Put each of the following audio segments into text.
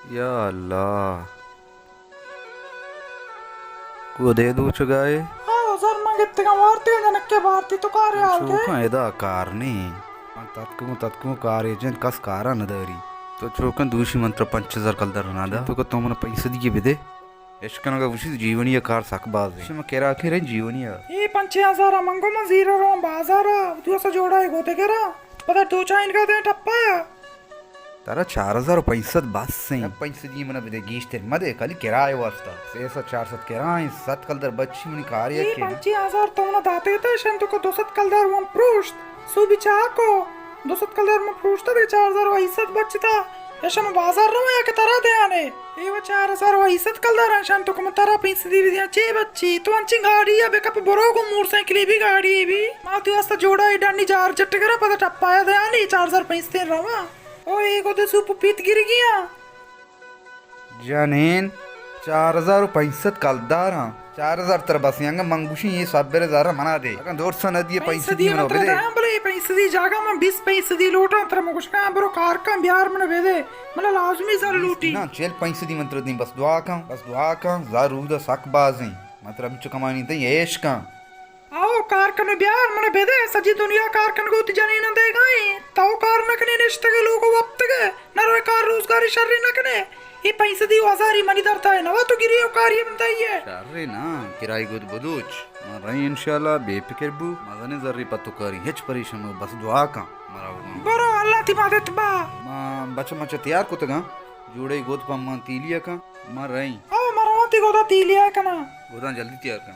یا اللہ۔ گدے دوچگائے؟ ہاں، زر من گتگاں وارتگاں جنکے بارتی تو کار حال کے؟ چوکاں ادا کار نہیں۔ من تتکوں، تتکوں کار ایجنٹ کس کارا نداری۔ تو چوکاں دوشی من ترا پنچ ہزار کلدار نہ دا۔ تو کہ تو من پنچ سدی بدے۔ اشکنگا گوشی جیونی ء کار سک باز ایں۔ شما کرا کے رہے جیونی ء؟ اے پنچ ہزار ء منگو من زیرا رواں بازار ء، تو اسا جوڑا ء گودے گرا۔ پدا دو چائن کا دیں ٹپا ء۔ ترا چار ہزار و پنچ سد بس ایں۔ پنچ سدی منا بدے، گیشتر مدے، کلی کرائے واسطہ۔ سے سد چار سد کرائیں، سد کلدار بچی منی کاری اے کہ۔ پنچی ہزار تو منا داتے تا، شن تو کو دو سد کلدار وان پروشت۔ سوبی چاکو، دو سد کلدار من پروشتا دے، چار ہزار و ہشت سد بچتا۔ اشم بازار رو یا کہ ترا دیانے۔ اے و چار ہزار و ہشت سد کلدار انشان تو کو من ترا پنچ سدی بدیاں، چے بچی؟ تو انچی گاڑی یا بکپ برو گو موٹر سائیکل بی گاڑی بی۔ ما تو واسطہ جوڑا اے ڈنی جار جٹ کرا پدا ٹپایا دیانے، چار ہزار پنچ سدی رواں۔ او اے گو دے سوپ پیت گرگیاں۔ جنین، چار ہزار و پنچ سد کلداراں۔ چار ہزار تر بس، انگا من گوشی اے سبر زر منا دے۔ اگاں دور سا ندی پنچ سدی من بدے۔ بلے پنچ سدی جاگا من بیست پنچ سدی لوٹاں، تر من گوشکاں برو کار کن بیار من بدے۔ من لازمی زر لوٹی۔ نا، چل پنچ سدی من تر دیں، بس دعا کن، بس دعا کن، زر رودا سک بازیں۔ من تر ہمچو کمانی دیں، عیش کن۔ آؤ، کار کن و بیار، من بدے، سجی دنیا کار کنگو تی جنیناں دیگائیں۔ تو کار نہ کنے، نشتگے لوگ و وپتگے، نہ روئے کار روزگاری شری نہ کنے۔ اے پنچ سدی و ہزاری منی در تائے نوا تو گری و کاری من دائیے۔ شری نا، کرائی گد بدوچ۔ من رہی انشاءاللہ، بے فکر بو، مزنے زری پتو کاری، ہچ پریشان مو، بس دعا کن۔ مرا ہوگا۔ برو، اللہ تی مدد با۔ ما بچہ مچہ تیار کتگاں، جوڑے گد پہ من تیلیا کن، من رہی۔ آؤ، مرا تی گدا تیلیا کنا۔ گداں جلدی تیار کن۔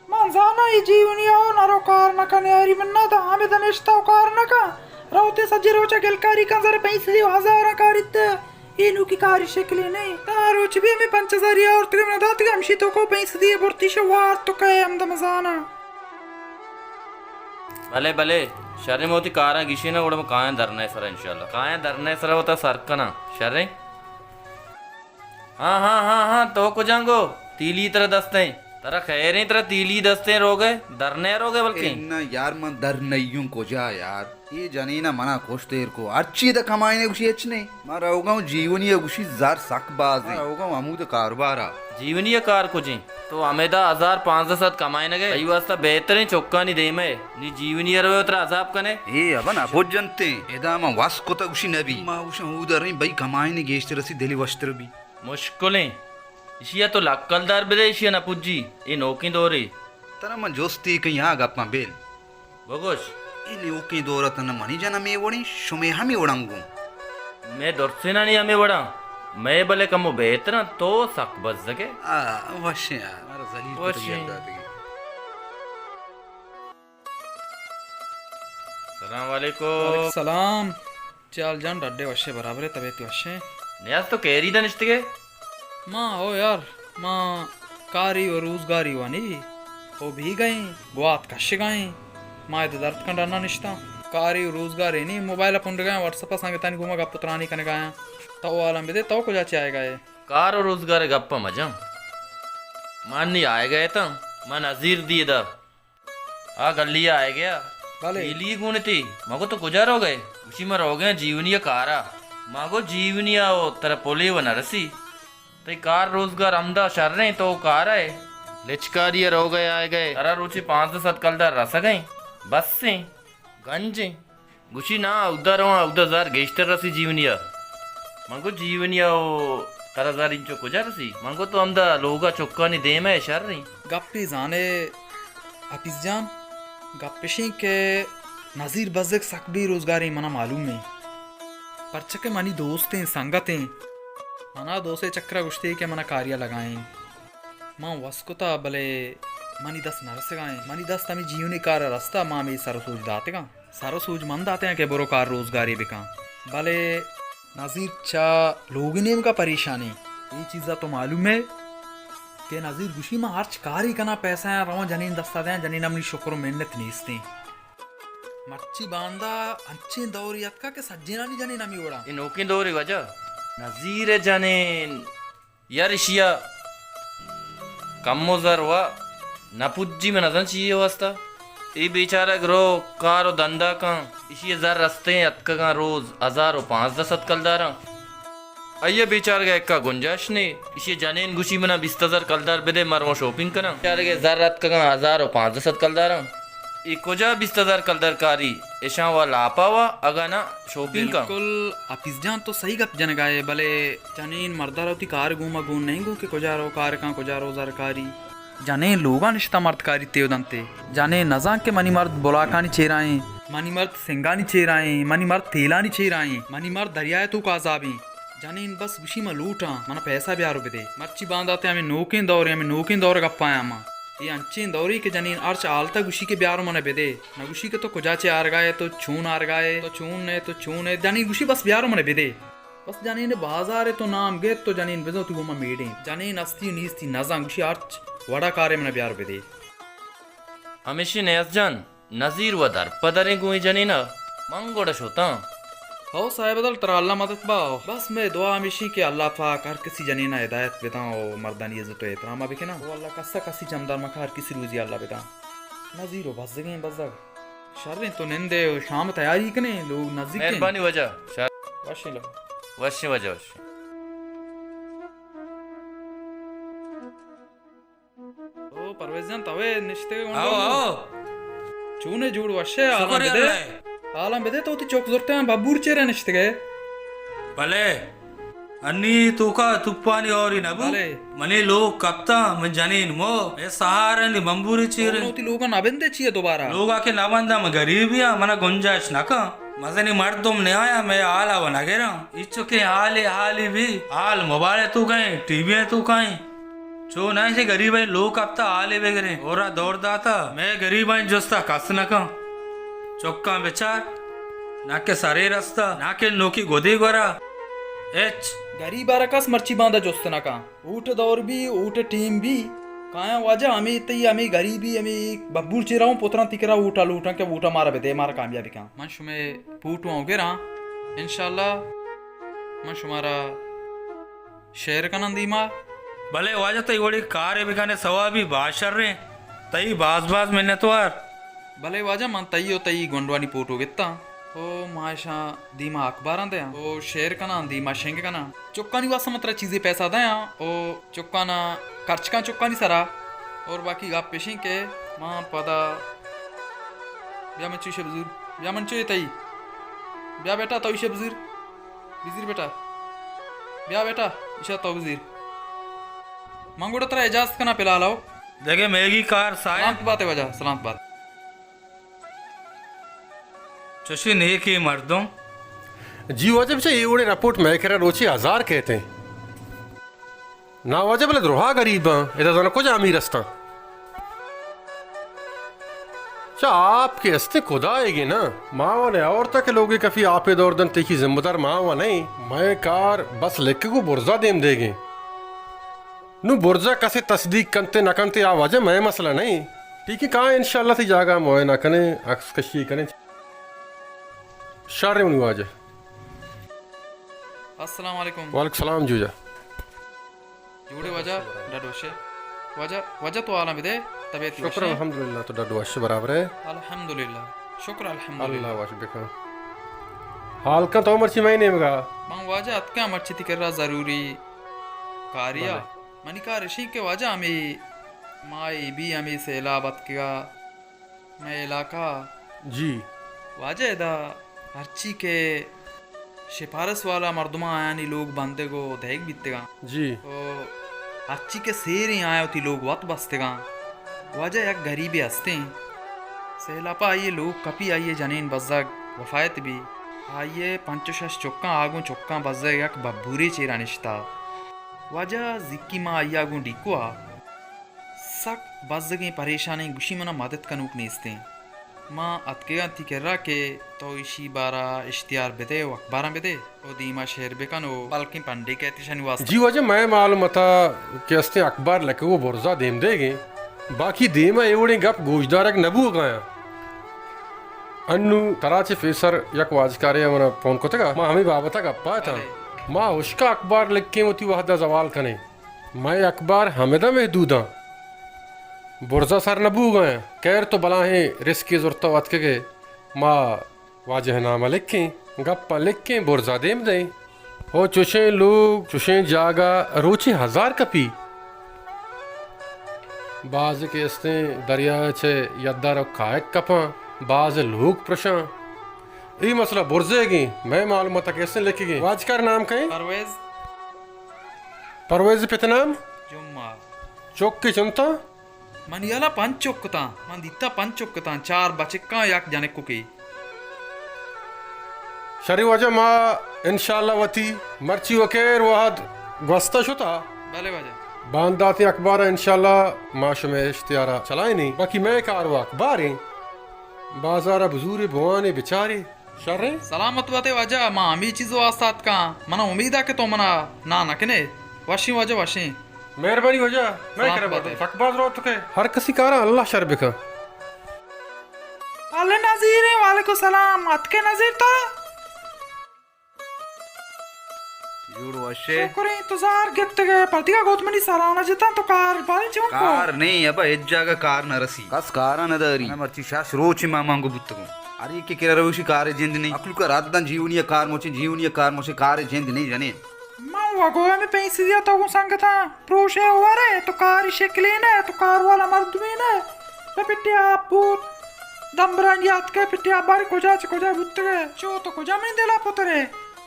من زاناں اے جیونی ء نرو کار نہ کن، یاری من نہ داں، ہمے دنشتہ و کار نہ کن، روتے سجے روچ ء گلکاری کن، زر پنچ سدی و ہزاراں کاریت، اے نوکی کاری شکلے نہ انت۔ تا روچ بھی ہمے پنچ ہزاری آورتگ من داتگ، ہمشی تو کو پنچ سدی برتی شہ وارت تو کئے ہمدا مزاناں۔ بلے بلے، شریں، ما وتی کاراں گیشیناں، گڑا ما کایاں دھرنہ ء سرا انشاءاللہ۔ کایاں دھرنہ ء سرا وتا سر کناں، شریں۔ ہاں، ہاں، ہاں، ہاں، تو کجاں گو؟ تیلی ترا دستیں۔ ترا خیریں، ترا تیلی دستیں روگئے؟ در نہ روگئے بلکیں؟ اے نہ یار، من در نیوں کجا یار۔ اے جنینا منا کشت ایر کو۔ ہرچی دا کمائنے گوشی ہچ نہیں۔ من روگاں جیونی گوشی زر سک بازیں۔ من روگاں ہمود کاروبارا۔ جیونی کار کجیں؟ تو ہمیدا ہزار پانزدہ سد کمائینگ ء، تئی واسطہ بہتریں چکانی دیم ء۔ نی جیونی ء روئے و ترا عذاب کنے؟ اے ابا نہ پجنتیں، ادا من وس کتگ گوشی نبی۔ ما گوشاں اود ء رئیں بئی کمائینی گیشتر رسی دلی وشتر بی۔ مشکلیں۔ اشی ء تو لک کلدار بدے، اشی ء نہ پجی۔ اے نوکیں دورے۔ ترا من جستی کئیں آ گپاں بیل۔ بگوش۔ اے نیوکیں دور ء تن منی جن ہمے وڑیں، شمے ہمے وڑاں گوں۔ مئے درسینانی ہمے وڑاں، مئے بلے کمو بہتراں، تو سک بزگ ئے۔ آ، وشیں یار، مارا ذلیل کتگ وشیں۔ یل داتگی۔ السلام علیکم۔ وعلیکم السلام۔ چال جان، ڈڈے وشے برابرے، طبیعت وشے؟ نیاز تو کیری دا نشتگے؟ ما، او یار، ما کاری و روزگاری وانی، او بیگئیں، گوات کشگائیں، ما ادا درد کن ڈنا نشتاں۔ کاری و روزگاری نی، موبائل پنڈگائیں، واٹس اپ سنگتانی گوما گپ و ترانی کنگایاں۔ تو حالم بدے، تو کجا چہ آئے گئے؟ کار و روزگار گپ مجم۔ من نی آئے گئے تاں، من نظیر دی ادا۔ آ گلی ء آئیگیا۔ بلے۔ تیلی گون تی۔ ما گو تو کجا روگئے؟ گوشی ما روگیاں جیونی ء کارا۔ ما گو جیونی ء او ترا پلے و نہ رسی۔ تئی کار روزگار ہمدا شریں تو کارا ئے۔ لچکاری ء روگئے آئیگئے۔ ترا روچے پانزدہ سد کلدار رسگئیں۔ بسیں۔ گنجیں۔ گوشی، نا، اودا رواں، اودا زر گیشتر رسی جیونیا۔ من گو، جیونیا و ترا زر انچو کجا رسی؟ من گو، تو ہمدا لوگا چکانی دیما ئے شریں۔ گپے زانے حفیظ جان، گپ اشیں کہ نذیر بزگ سک بے روزگاریں، منا معلوم ایں۔ پرچہ کہ منی دوستیں، سنگتیں۔ منا دو سے چکرا گوشتے کہ منا کاریا لگائیں۔ من وس کتا، بلے منی دست نہ رسگائیں۔ منی دست ہمے جیونی کارا رستا، ما ہمے سر و سوج داتگاں۔ سر و سوج من داتیاں کہ برو کار روزگارے بکن، بلے نزیر چہ لوگ نیمگا پریشانیں۔ اے چیزا تو معلوم ئے کہ نزیر گوشی، من ہرچ کارے کناں، پیسہ آں رواں جنین دستا دیاں، جنینا منی شکر و منت نیستیں۔ مرچی باندا انچیں دورے اتکا کہ سجینانی جنین ہمے وڑا۔ اے نوکیں دورے واجہ، نزیر جنین یار، اشیا کمو زر وا نہ پجی، من نزان چی ئے واسطہ۔ اے بیچارگ رو کار و دندا کن، اشی زر رستیں اتکگاں روز ہزار و پانزدہ سد کلداراں۔ آئی ء بیچارگ ء اکا گنجائش نے۔ ایشی جنین گوشی منا بیست ہزار کلدار بدے، مرواں شاپنگ کناں۔ بیچارگ ء زر اتکگاں ہزار و پانزدہ سد کلداراں۔ اے کجا بیست ہزار کلدار کاری؟ اشاں وا لاپا وا، اگاں نہ شاپنگ کن۔ بالکل حفیظ جان، تو صحیح گپ جنگا ئے، بلے جنین مردا را وتی کار گوما گون نہیں گون کہ کجا رو کار کن، کجا رو زر کاری۔ جنین لوگا نشتہ مرد کاری تیو دنتے۔ جنین نزان کہ منی مرد بلاکانی چیرائیں، منی مرد سنگانی چیرائیں، منی مرد تیلانی چیرائیں، منی مرد دریائے توک عذابیں۔ جنین بس گوشی من لوٹاں، من پیسہ بیارو بدے۔ مرچی بانداتے ہمیں نوکیں دورے، ہمیں نوکیں دور گپایاں ما۔ اے انچیں دورے کہ جنین ہرچ حالتا گوشی کہ بیارو من بدے۔ نہ گوشی کہ تو کجا چے آرگا ئے، تو چون آرگا ئے، تو چون نہ ئے، تو چون ئے۔ جنین گوشی بس بیارو من بدے۔ بس جنین بازار تو نام گیت تو جنین بزاں تو گوما میڑیں۔ جنین استی و نیستی نزان، گوشی ہرچ وڑا کارے من بیارو بدے۔ ہمیشی نیاز جان، نذیر و در پدریں گوں اے جنینا، من گڑا شتاں۔ ہو صاحب دل، ترا اللہ مدد با۔ بس مئے دعا ہمیشی کہ اللہ پاک ہر کسی جنینا ہدایت بداں و مردانی عزت و احتراما بکناں۔ او اللہ کسا کسی چمدار مکا، ہر کسی روزی اللہ بداں۔ نذیر و بزگیں بزگ۔ شریں تو نندے و شام تیاری کنے، لوگ نزدیک ہیں۔ مہربانی واجہ۔ شر۔ وشیں لوگ۔ وشیں واجہ، وشیں۔ او پرویز جان، توے نشتگے گونڈو؟ آو، آو۔ چونے جوڑ وشے، شکر حالاں بدے۔ اللہ۔ حالاں بدے، تو وتی چوک زرتے ہیں، ببور چیرے نشتگے؟ بلے، انی توکا توپانی اوری نبو۔ بلے۔ منی لوگ کپتا، من جنین مو، اے سہارا نی بمبوری چیرے۔ تو وتی لوگا نبندے چیے دوبارہ؟ لوگا کہ نبنداں، من غریبی ہاں، منا گنجائش نکاں۔ مزنی مردم نیایا، مئے حالا و نگراں۔ ایچو کہ حالے حالی بی، حال موبائل تو گئے، ٹی وی تو کائیں۔ چو نہ ایشی غریبیں لوگ کپتا حالے بگریں۔ اورا دور داتا، مئے غریبیں جستا کس نکاں۔ چکاں بچار، نہ کہ سرے رستا، نہ کہ نوکی گدی گورا۔ ہچ۔ غریب آرا کس مرچی باندا جست نکاں۔ ووٹ دور بی، ووٹ ٹیم بی۔ کایاں واجہ ہمے تئی ہمے غریبی، ہمے ببور چیرا ہوں پتراں تی کرا ووٹا لوٹاں کہ ووٹا مارا بدے، مارا کامیابی کن۔ من شمے پوٹواں گراں۔ انشاءاللہ من شمارا شیئر کناں دیما۔ بلے واجہ تئی وڑی کارے بکنے ثوابی باز شریں۔ تئی باز باز منتوار۔ بلے واجہ من تئی و تئی گونڈوانی پوٹو گتاں۔ او ما اشاں دیما اخباراں دیاں۔ او شیئر کناں دیما شنگ کناں۔ چکانی واسطہ من ترا چیزے پیسہ دیاں۔ او چکانا کرچ کن چکانی سرا۔ اور باقی گپ اشیں کہ ما پدا بیا من چوشے بزور۔ بیا من چوشے تئی۔ بیا بیٹا تو ایشے بزور۔ بزیر بیٹا۔ بیا بیٹا، ایشا تو بزیر۔ من گڑا ترا اجازت کناں فی الحال او۔ دگہ میگی کار صاحب۔ سلامت بات واجہ، سلامت بات۔ چوشی نیکی مردم۔ جی واجہ بچا اے وڑیں رپورٹ مئے کرا روچی ہزار کہتے ہیں۔ نا واجہ بلے درہا غریباں، ادا زاناں کجا امیر استاں۔ چہ آپ کہ استیں خدائیگے نا، ما و نے اور تک لوگے کفی آپے دور دنت، تیکی ذمہ دار ما و نہیں۔ مئے کار بس لکھگو برزا دیم دیگیں۔ نو برزا کسے تصدیق کنتے نہ کنتے آ واجہ مئے مسئلہ نہیں۔ ٹھیک ہے، کاں انشاءاللہ تی جاگہ معائنہ کنے، عکس کشی کنے۔ شر منی واجہ۔ السلام علیکم۔ وعلیکم السلام جوجا۔ جوڑے واجہ، ڈڈ وشے۔ واجہ، واجہ تو حالاں بدے، طبیعت وشے؟ شکر الحمدللہ، تو ڈڈ وشے برابر ہے۔ الحمدللہ۔ شکر الحمدللہ۔ اللہ وش بکن۔ حال کن تو مرچی مئے نیمگا؟ من واجہ اتکاں مرچی تی کرا ضروری کاریا۔ بلے۔ منی کار اشیں کہ واجہ ہمیں ما اے بی ہمیں سیلاب اتکگا۔ مئے علاقہ۔ جی۔ واجہ ادا ہرچی کہ شپارس والا مردماں آیانی لوگ بندگ و دئیگ بیتگاں۔ جی۔ و ہرچی کہ سیریں آیاں وتی لوگ وت بستگاں۔ واجہ یک گریبے ہستیں۔ سیلاپا آئی لوگ کپی، آئی جنین بزگ وفایت بی۔ آئی پنچ و شش چکاں، آ گوں چکاں بزگ یک ببورے چیرا نشتا۔ واجہ زکی ما آئی گوں ڈیکوا۔ سک بزگیں پریشانیں، گوشی منا مدد کنوک نیستیں۔ ما اتکگاں تی کرا کہ تو ایشی بارا اشتہار بدے و اخباراں بدے و دیما شیئر بکن و بلکیں پنڈے کئیت ایشانی واسطہ۔ جی واجہ، مئے معلوماتا کہ استیں اخبار لکھگ و برزا دیم دیگیں، باقی دیما اے وڑیں گپ گوشدارگ نہ بوگایاں۔ انو ترا چہ پیسر یک واجکارے منا فون کتگا، ما ہمے بابتا گپا اتاں۔ بلے۔ ما ہشکا اخبار لکھیں وتی وہدا زوال کنیں۔ مئے اخبار ہمدا محدوداں۔ برزا سر نہ بوگایاں۔ خیر تو بلاہیں رسکے زرتہ و اتکگئے۔ ما واجہ ناما لکھیں، گپاں لکھیں، برزا دیم دئیں۔ ہو چوشیں لوگ، چوشیں جاگہ روچے ہزار کپی۔ باز کہ استیں دریا چہ یدار و کائک کپاں، باز لوگ پرشاں۔ اے مسئلہ برزیگیں، مئے معلومات کہ استیں لکھگیں۔ واجکار نام کئے؟ پرویز۔ پرویز پت نام؟ جمعہ۔ چک چنتا؟ منی ہیالا پنچ چک اتاں، من دیتا پنچ چک اتاں، چار بچکاں یک جنکوکے۔ شری واجہ، ما انشاءاللہ وتی مرچی و خیر وہد گوستہ شتا۔ بلے واجہ۔ بانداتیں اخبار انشاءاللہ ما شمئے اشتہارا چلائینیں۔ باقی مئے کار و اخباریں۔ بازارا بزورے بوانے بچارے۔ شریں؟ سلامت باتے واجہ، ما ہمے چیز واسطہ اتکاں۔ منا امید ء کہ تو منا نہ نہ کنے۔ وشیں واجہ، وشیں۔ مہربانی واجہ، مئے سلامت کرا باتے۔ سک باز روت کہ۔ ہر کسی کارا اللہ شر بکن۔ اللہ نذیر، وعلیکم السلام۔ اتکے نذیر تو؟ جوڑ وشے۔ شکریں تو زار گپتگے، پدیگا گوت منی سرانا جتاں تو کار بال چون کو؟ کار نہیں ابا، ہچ جاگہ کار نہ رسی۔ کس کارا نہ داری۔ من مرچی شش روچ ما مانگو بوتگوں۔ ہر یکے کرا روشی کار جند نہیں۔ مخلوق رد دن جیونی کار موچے، جیونی کار موچے، کار جند نہیں جنے۔ من وگو ہمیں پیسے دیا تو گوں سنگتاں پروشے ورے تو کاری شکلے نہ تو کار والا مردمے نہ۔ پہ پٹی آپ بوت۔ دمبرانی آتکے پٹی آپ باری کجا چہ کجا بوتگے۔ چو تو کجا منی دلا پترے۔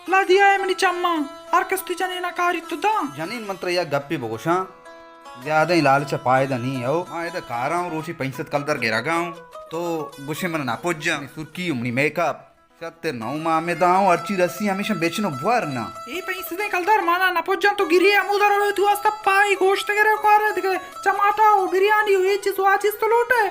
لدی آئے منی چماں، ہر کس تی جنینا کاری تو داں۔ جنین من ترا یک گپے بگوشاں، زیادہ لالچ ء پائدہ نی او۔ ما ادا کاراں روچی پنچ سد کلدار گرگا اوں، تو گوشے من نہ پجاں۔ منی سرکی و منی میک اپ، شت نو ماہ میں داں، ہرچی رسی ہمیشہ بیچن و بوار نا۔ اے پنچ سدیں کلدار مانا نہ پجاں، تو گری ہمودا روے تو واسطہ پائی گوشت گرے کارے دگہ چماٹا و بریانی و اے چیز و آ چیز تو لوٹے۔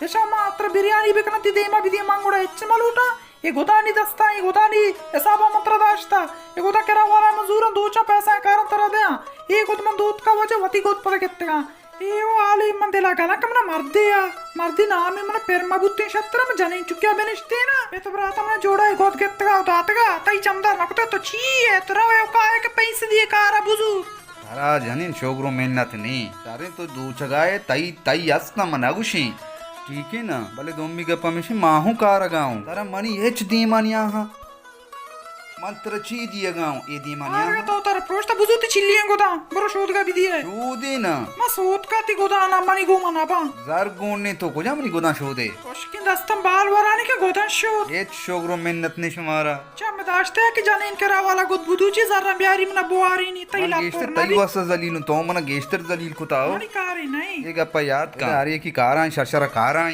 اشاں ما ترا بریانی بکناں تی دیما بدی، من گڑا ہچ مہ لوٹاں۔ اے گدانی دستاں، اے گدانی حساباں من ترا داشتہ۔ اے گدا کرا والا من زوراں دوچاں پیسہ کاراں ترا دیاں۔ اے گد من دوتکا واجہ وتی گد پدا گپتگاں۔ اے او حالے من دلا گلاں کہ منا مردے آ، مردی نامے منا پر مہ بوتیں شترا من جنین چکیا بنشتیناں۔ اے تو براتا منا جوڑا اے گد گپتگا و داتگا، تئی چمدار نہ کتہ تو چی ئے؟ تو رو اے کائے کہ پیسے دیے کارا بزور۔ ترا جنین شوگر و منت نی۔ شریں تو دوچگائے، تئی، تئی است نہ من نگوشیں۔ ٹھیک ہے نا، بلے دومی گپ ہمیشی ما ہوں کارگا ہوں۔ ترا منی ہچ دیما نیاہاں۔ من ترا چی دیگا ہوں، اے دیما نیاہاں۔ تو ترا پروشتا بزوتی چلی ہیں گداں، برو شودگا بدی ہے۔ شودے نا۔ ما سوتکا تی گداں نا، منی گوما نباں۔ زر گون نے تو کجا منی گداں شودے؟ کشکیں دستم بال ورانی کہ گداں شود۔ ہچ شوگر و منت نے شمارا۔ چم داشتہ کہ جنین کرا والا گد بدوچی زراں بیاری منا بوارینی، تئی من لاپ گیشتر پر تئی نبی۔ واسطہ ذلیل ہوں، تو منا گیشتر ذلیل کتا ہو۔ منی کاری نہیں۔ یہ گپا یاد کن۔ ہر یکی کاراں، شر شر کاراں۔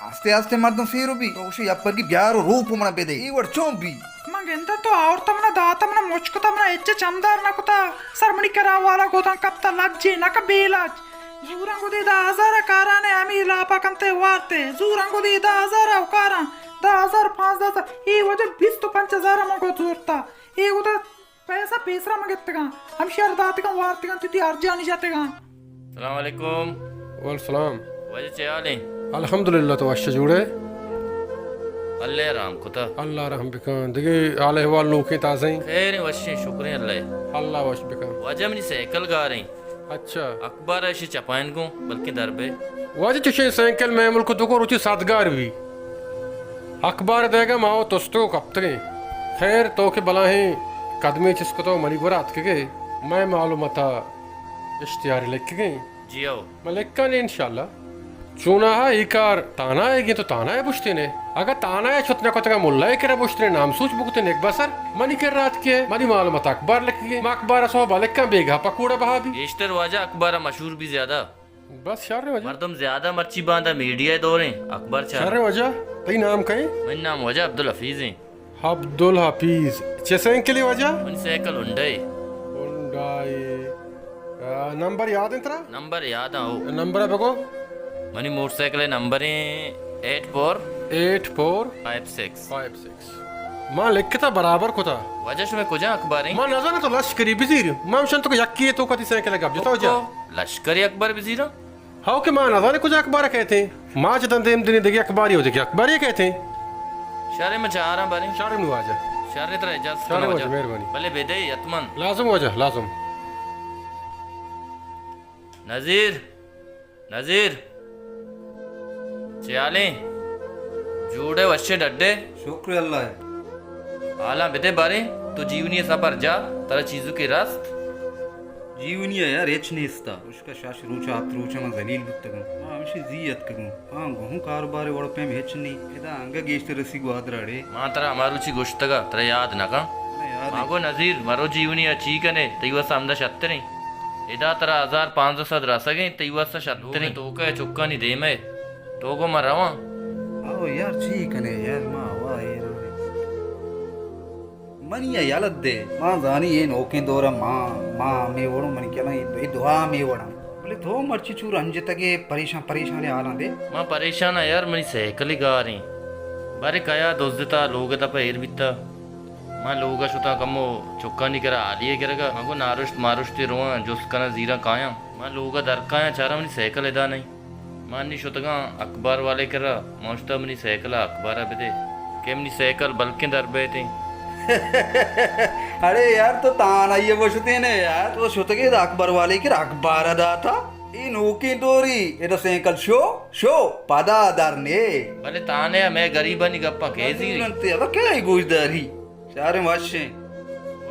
آستے آستے مردم سیرو بی۔ تو گوشے یپرگی بیار و روپ منا بدے۔ اے وڑ چون بی؟ من گندہ تو آورتا منا داتا منا مچ کتا منا اچ چمدار نہ کتا۔ سر منی کرا والا گداں کپتا لجے نہ کہ بے لج۔ زوراں گدی دہ ہزار ء کاراں ء ہمے لاپ ء کنت ء وارت ء۔ زوراں گدی دہ ہزار ء کاراں، دہ ہزار، پانزدہ ہزار، اے واجہ بیست و پنچ ہزار ء من گد زورتا۔ اے گد ء پیسہ پیسرا من گپتگاں، ہمشی ء را داتگاں، وارتگاں، تئی تئی ہر جانی جتگاں۔ السلام علیکم۔ وعلیکم السلام۔ واجہ چے حال ایں؟ الحمدللہ، تو وش جوڑ ئے؟ اللہ رحم کتا۔ اللہ رحم بکن۔ دگہ حال احوال نوکیں تازہ ایں؟ خیر ایں، وشیں، شکریں اللہ ء۔ اللہ وش بکن۔ واجہ منی سائیکل گار ایں۔ اچھا۔ اخبار ء ایشی چپائین گوں، بلکیں در بے۔ واجہ چشیں سائیکل مئے ملک ء توکا روچے سد گار بی۔ اخبار دئیگا ما و تستگ و کپتگیں۔ خیر، تو کہ بلاہیں قدمے چست کتو منی گورا اتکگے، مئے معلومات ء اشتہارے لکھگیں۔ جی ہو۔ من لکھاں انشاءاللہ۔ چوناہا اے کار تانائیگیں تو تانائے بشتینے۔ اگاں تانائے شت نہ کتگاں ملائے کرا بشتینے نام سوچ بکتین یک بسر۔ منی کرا اتکے، منی معلومات اخبار لکھگیں۔ ما اخبار سوب لکھاں بیگاہ پکوڑا بہا بی۔ گیشتر واجہ اخبار مشہور بی زیادہ۔ بس شر واجہ۔ مردم زیادہ مرچی باندا میڈیا دوریں اخبار چار۔ شر واجہ، تئی نام کئے؟ منی نام واجہ عبدالحفیظ ایں۔ عبدالحفیظ، چہ سائیکلے واجہ؟ منی سائیکل ہنڈا اے۔ ہنڈا اے۔ آ، نمبر یاد انت ترا؟ نمبر یاد ایں، ہو۔ نمبر بگو۔ منی موٹر سائیکل نمبر ایں eight four. Eight four. Five six. Five six. ما لکھتا برابر کتا۔ واجہ شمئے کجا اخبار ایں؟ ما نزاناں تو لشکری بزیر۔ ما ہمشن تو یکی تو کتی سائیکل گپ جتا واجہ۔ لشکری اخبار بزیرا؟ ہاو کہ ما نزانیں کجا اخبار کئیت ایں۔ ما چہ تاں دیم دنی دگہ اخبارے و دگہ اخبارے کئیت ایں۔ شریں، من چاراں باریں۔ شریں واجہ۔ شریں، ترا اجازت شریں کناں واجہ، واجہ۔ مہربانی۔ بلے بدئے حتماً۔ لازم واجہ، لازم۔ نذیر، نذیر۔ چے حال ایں؟ جوڑ ئے، وش ئے، ڈڈ ئے؟ شکر اللہ ء۔ حالاں بدئے باریں۔ تو جیونی ءِ سپر جا، ترا چیزوکے رست؟ جیونی ءَ یار ہچ نیستا۔ پشکا شش روچ ءَ ہپت روچ ءَ من ذلیل بوتگوں۔ ما ہمشی زی اتکگوں۔ ہاں، گوں کاروبار ءِ وڑ پیم ہچ نی۔ ادا انگہ گیشتر رسی گوادر اڑے۔ ما ترا ہما روچی گوشتگا، ترا یاد نہ کن؟ نہ یاد ما انت۔ گو نذیر، مرو جیونی ءَ چی کنے؟ تئی واسطہ ہمدا شتریں۔ ادا ترا ہزار پانزدہ سد رسگیں، تئی واسطہ شتریں۔ لوگ ءِ توکا چکانی دیم ءَ۔ تو گو من رواں۔ او یار، چی کنے یار، ما ہوا ایران۔ منی ءَ یلہ دے۔ ما زانی اے نوکیں دور ءَ ما، ما ہمے وڑوں، منی کلاں اے دعا ہمے وڑاں۔ بلے تو مرچی چو رنجتگ ئے، پریشان، پریشان حالاں دے۔ ما پریشان آں یار، منی سائیکل گاریں۔ بارے کیا دزتا، لوگ دپا ایر بیتا۔ ما لوگ شتاں کمو چکانی کرا حالی گرگا۔ ما گو نارشت مارشتے رواں، جست کناں زیراں کایاں۔ ما لوگ در کایاں، چاراں منی سائیکل ادا نہیں۔ ما انی شتگاں اخبار والے کرا، ما اشتا منی سائیکل ءَ اخبار ءَ بدے کہ منی سائیکل بلکیں در بیتیں۔ اڑے یار، تو تان آئی ءَ گوشتیں نے یار، تو شتگے دا اخبار والے کرا اخبار ءَ داتا۔ اے نوکیں دوری، ادا سائیکل شو، شو، پدا در نے۔ بلے تانے مئے غریبانی گپاں کئے زیری؟ انت، ابا کئے گوش داری؟ چاریں وشیں۔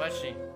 وشیں۔